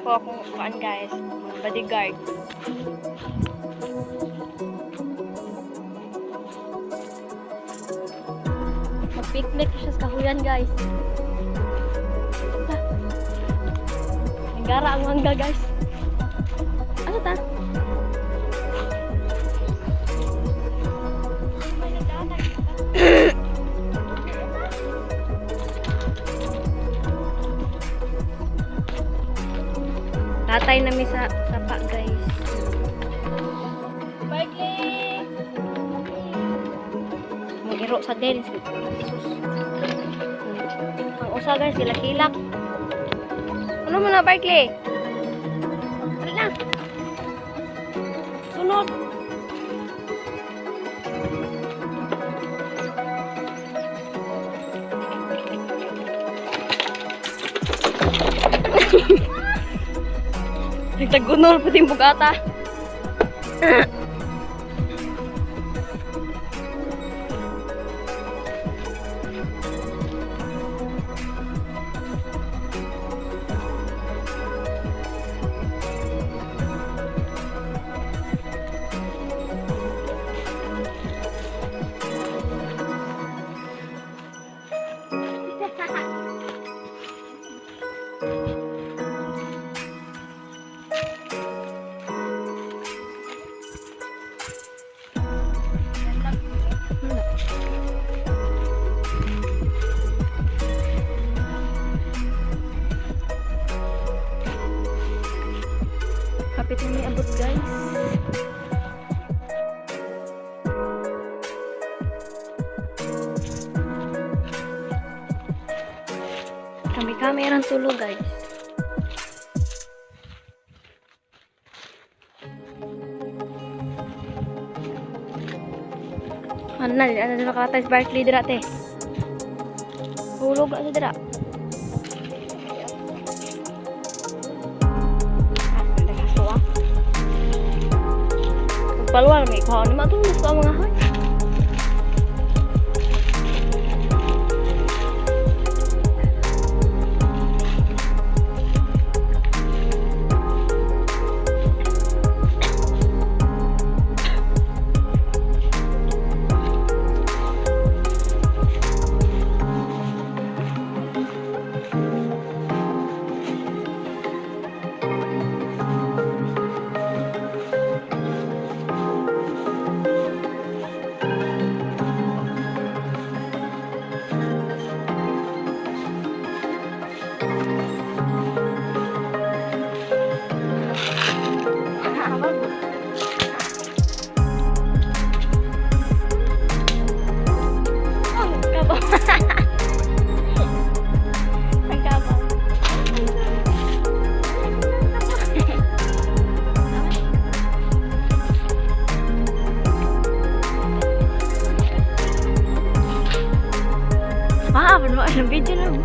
Nako akong kuan, guys, mga bodyguard. Mag-picnic siya sa kahuyan, guys. Ta. Nanggara ang mangga, guys. Ano ta? Tatay na mi sa sapa, guys. Barkley! Ang iro sa den. Jesus. Ang usa, guys, hilak-hilak. Ano mo na, Barkley? Dali na. Sunod. Nagtagunol pati yung bugata. Kapit na may abot, guys. Kami-kami ang tulog, guys. Ano na, ano na nakatay sa Barkley dira te. Hulog na siya dira. Ah, nagkaso ah. Palwal may kuha naman itong gusto ang mga hoy. Ang kabaw. Ang kabaw. Ah, ano ang video na mo?